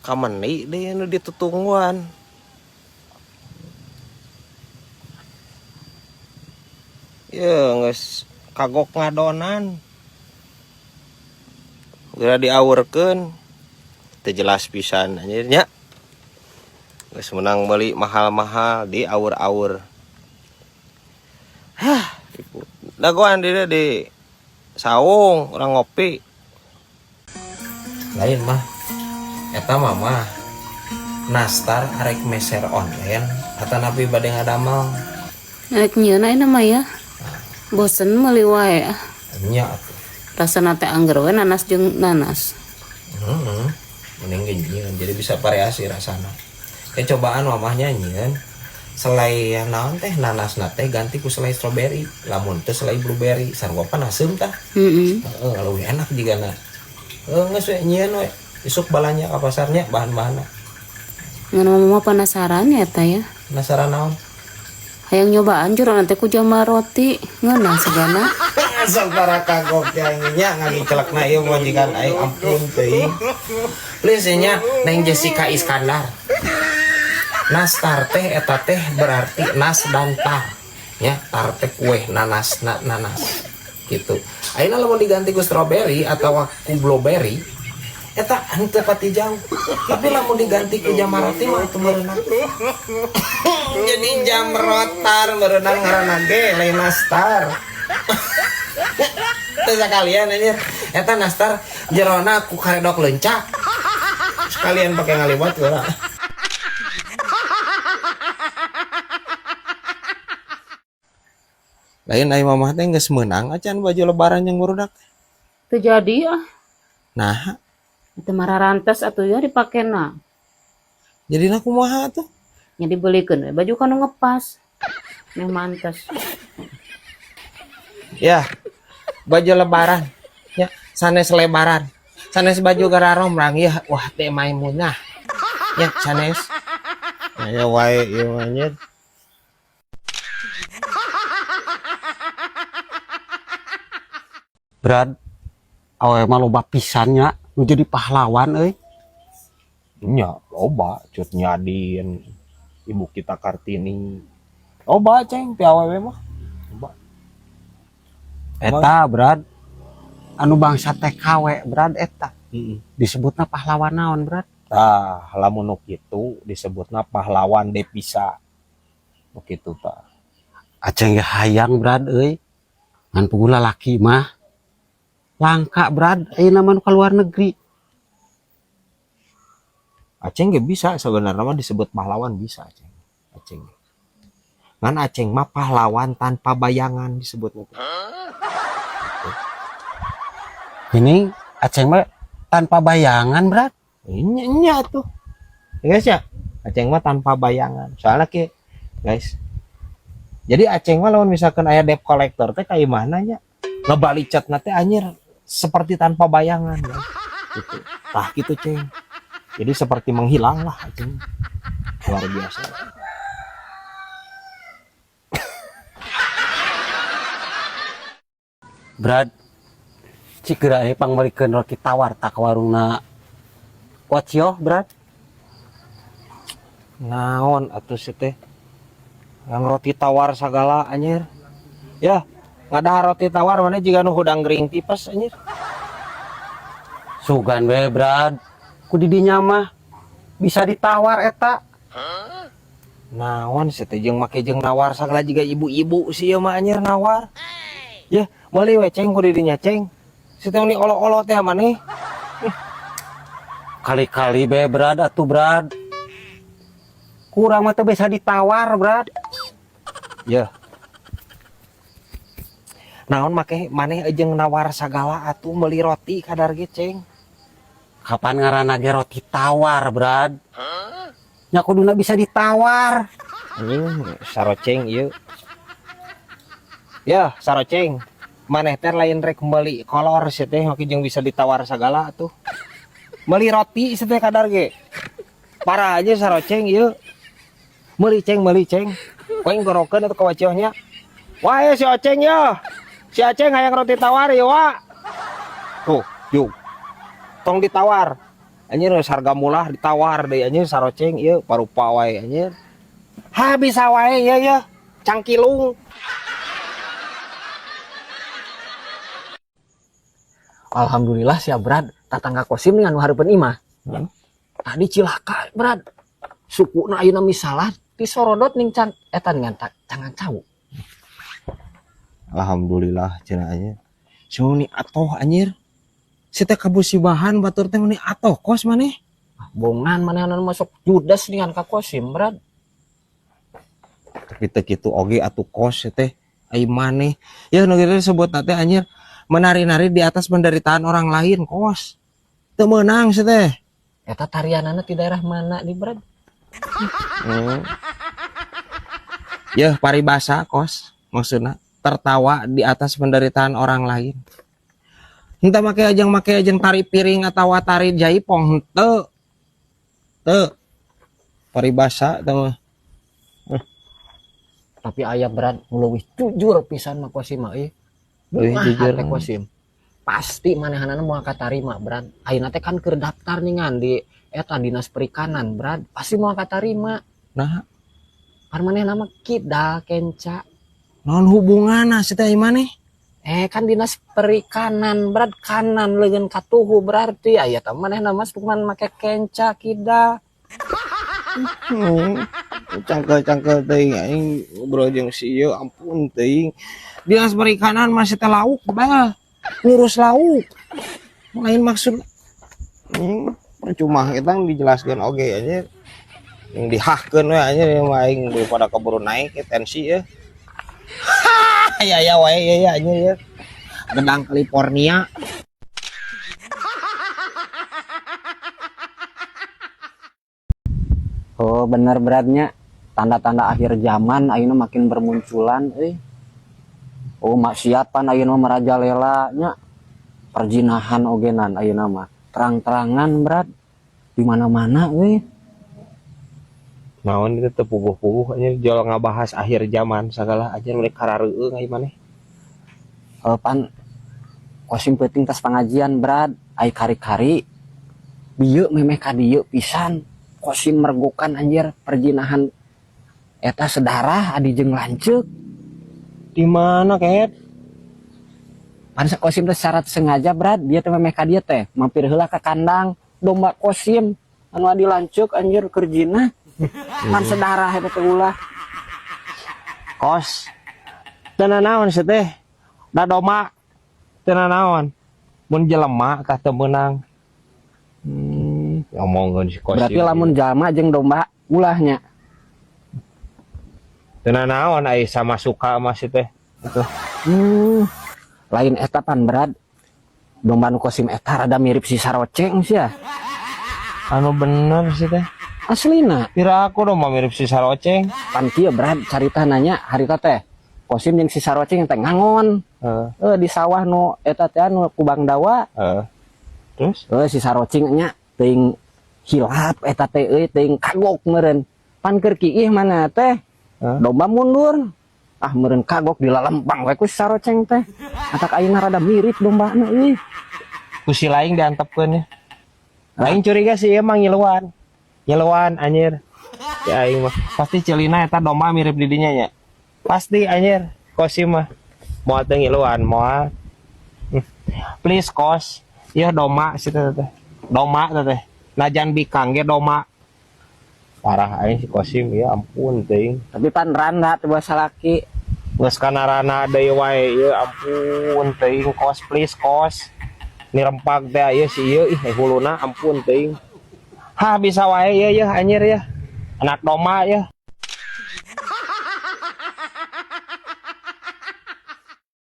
Kameni deui nu ditutungguan. Ye geus kagok ngadonan. Geura diawurkeun. Teu jelas pisan anjir nya. Geus menang meuli mahal-mahal diawur-awur. Hah, dagoan di di saung urang ngopi. Lain mah eta mah nastar arek meser online atanapi bade ngadamel. Rek nyieun ayeuna mah ya. Bosen meuli wae ah. Nya atuh. Rasana teh angger we nanas jeung nanas. Heeh. Mending ge nyieun jadi bisa variasi rasana. Kayak cobaan mamahnya nyieun selai naon teh nanasna teh ganti ku selai strawberry, lamun teu selai blueberry sarua pan asem tah. Heeh. Heeh, leuwih enak jigana. Heeh, geus we nyieun we. Isuk balanja ka pasarnya bahan-bahanna. Ngan mama penasaran ya eta ya. Penasaran naon? Hayang nyobaan jero teh ku jama roti ngeunah segana. Asal para kagok yang nya ngagicelekna ieu majikan aing ampun teuing. Please nya Neng Jessica Iskandar. Nastar teh eta teh berarti nas dan tar. Nya tar teh kue nanas na, nanas gitu. Ayeuna lamun diganti ku strawberry atau ku blueberry eta henteu pati jauh. Tapi lamun diganti ku jama roti mah itu merenang. Jadi jam rotar merenang ngaranna ge lain nastar. Teu sakalian anjir. Eta nastar jerona ku karedok lencak. Sekalian pakai ngaliwat geura. Lain ai mamah teh geus meunang acan baju lebaran yang barudak teh. Teu jadi ah. Nah, Teu mararantes atuh ya dipakena. Jadina kumaha atuh? Nya dibelikeun we baju kanu ngepas. Meh mantes. Ya, baju lebaran. Ya, sanes lebaran. Sanes baju gararomrang ya, wah teh maimunah. Ya, sanes. Aya wae ieu mah anjir. Brad, awewe mah loba pisan nya nu jadi pahlawan euy. Nya, loba Cut Nyadin, ibu kita Kartini. Loba ceng ti awewe mah. Loba. Eta Brad, anu bangsa TKW Brad eta. Heeh. Disebutna pahlawan naon Brad? Tah, lamun nu kitu disebutna pahlawan devisa. Nu kitu tah. Aceng ge hayang Brad euy. Ngan puguh lalaki mah langka Brad, ayeuna mah nu ka luar negeri. Aceng ge bisa sebenarnya mah disebut pahlawan bisa Aceng. Aceng. Ngan Aceng mah pahlawan tanpa bayangan disebutnya teh. Ini Aceng mah tanpa bayangan Brad. Nya nya tuh. Ya guys ya, Aceng mah tanpa bayangan. Soalnya ke guys. Jadi Aceng mah lamun misalkan aya debt collector teh ka imahna nya ngebalicatna teh anjir seperti tanpa bayangan guys. Gitu. Tah gitu Ceng. Jadi seperti menghilang lah Aceng. Luar biasa. Brad, cik geura we pangmeulikeun roti tawar tak ka warungna Wacioh Brad. Naon atuh si teh? Yang roti tawar sagala anjir. Ya, ngadahar roti tawar mana jiga nu hudang gering tipes anjir. Sugan we Brad, ku di dinya mah bisa ditawar eta. Naon si teh jeung make jeung nawar sagala jiga ibu-ibu sih ieu mah anjir nawar. Ya, meuli we ceng ku di dinya ceng. Si teh ni olo-olo teh maneh. Kali-kali be Brad atuh Brad. Kurang mah teu bisa ditawar Brad. Ya. Naon make maneh jeung nawar sagala atuh meuli roti kadar ge ceng. Kapan ngaranna ge roti tawar Brad? Nya kuduna bisa ditawar. Anjing saroceng ieu. Ya, saroceng. Maneh teh lain rek meuli kolor sia teh make jeung bisa ditawar sagala atuh. Meuli roti sia teh kadar ge. Parah aja saroceng ieu. Meuli ceng, meuli ceng. Koing gorokeun atuh ka waciohnya. Wah, si Oceng ya. Si Aceng hayang roti tawar ya, Wak. Tuh, yuk. Tong ditawar. Anjir, geus harga murah ditawar deui anjir saroceng ieu parupa wae anjir. Ha, bisa wae ieu ya. Cangkilung. Alhamdulillah sia, Brad, tatangga Kosim nih anu hareupeun imah. Tadi cilaka, Brad. Sukuna ayeuna misalah disorodot ning can eta ngan cangan cau. Alhamdulillah cenah anjir. Suni atoh anjir. Si teh kabusibahan batur teh meni atoh kos maneh. Bongan manehna masuk judes dengan ka Kosim, Brad. Tapi teu kitu oge atuh kos teh. Ai maneh. Ya nu kitu disebut teh anjir menari-nari di atas penderitaan orang lain kos. Teu meunang si teh. Eta tarianana di daerah mana di, Brad? Ya paribasa kos maksudna tertawa di atas penderitaan orang lain. Entah make ajang tari piring atau tari jaipong henteu. Teu. Paribasa teh mah. Tapi aya, Brad, nu leuwih jujur pisan mah Kosim mah euy. Leuwih Bungah jujur. Teh Kosim. Pasti manehanana moal katarima, Brad. Ayeuna teh kan keur daftar ningan di eta dinas perikanan, Brad. Pasti moal katarima. Nah, Pan manehna mah kidal kenca. Naon hubunganna si teh maneh? Eh, kan dinas perikanan, Brad, kanan leungeun katuhu berarti aya tah manehna mah cuman make kenca kidal. Cangkel-cangkel teuing aing ngobrol jeung si ieu, ampun teuing. Dinas perikanan masih teh lauk bal. Ngurus lauk. Lain maksud. Percuma kita dijelaskeun oge anjir. Yang dihahkeun we anjir ieu mah aing daripada keburu naik ya, tensi ya. Ya ya wae ya ya anjir ya. Gedang California. Oh bener, Bradnya, tanda-tanda akhir zaman ayeuna makin bermunculan euy. Oh, maksiat pan ayeuna mah merajalela nya. Perzinahan ogenan ayeuna mah terang-terangan, Brad, di mana-mana euy. Naon itu teu puguh-puguh anjir jual ngabahas akhir zaman sagala anjir mulai karareueung ai maneh. Eh, pan Kosim penting tas pengajian, Brad, ai kari-kari bieu memeh ka dieu pisan Kosim mergokan anjir perjinahan eta sedarah adi jeung lanceuk. Di mana, Ket? Pan Kosim teh secara sengaja, Brad, dia teh memeh ka dieu teh mampir heula ka kandang domba Kosim anu adi lanceuk anjir keur jinah, pan sedarah eta teh ulah. Kos. Teu naon sih teh? Da domba teu naon. Mun jelema tah teu meunang. Ngomongkeun si Kosim. Berarti lamun jalma jeung domba ulahnya? Teu naon ai sama suka mah si teh. Itu. Lain eta pan, Brad, domba nu Kosim eta rada mirip si Saroceng sia. Anu bener sih teh. Aslina. Pira aku domba mirip si Saroceng. Pan kieu, Brad, carita nanya harita teh Kosim jeung si Saroceng teh ngangon Heeh. eh di sawah nu eta teh nu kubang dawa. Heeh. Terus? Eh, si Saroceng nya teuing hilap eta teh euy, teuing kagok meureun, pan keur kiih mana teh Hah? domba mundur, ah meureun kagok dilalempang we ku si Saroceng teh, atak ayeuna rada mirip dombana euy. Ku si laing diantepkeun ya. Aing curiga sih emang ngiluan. Ngiluan anjir. Ya aing mah pasti celina eta domba mirip didinya nya. Pasti anjir, Kosim mah. Moal teu ngiluan, moal. Please kos. Ieu domba si teh teh. Domba teh teh. Najan bikang ge domba. Parah aing si Kosim ya ampun teuing. Tapi pan randa teh buah salaki. Geus kana rana deui wae ieu, ampun teuing, kos, please kos. Nirempag teh ieu si ieu, ih huluna, ampun teuing. Hah, bisa wae ieu ya anjir ya. Anak domba ya.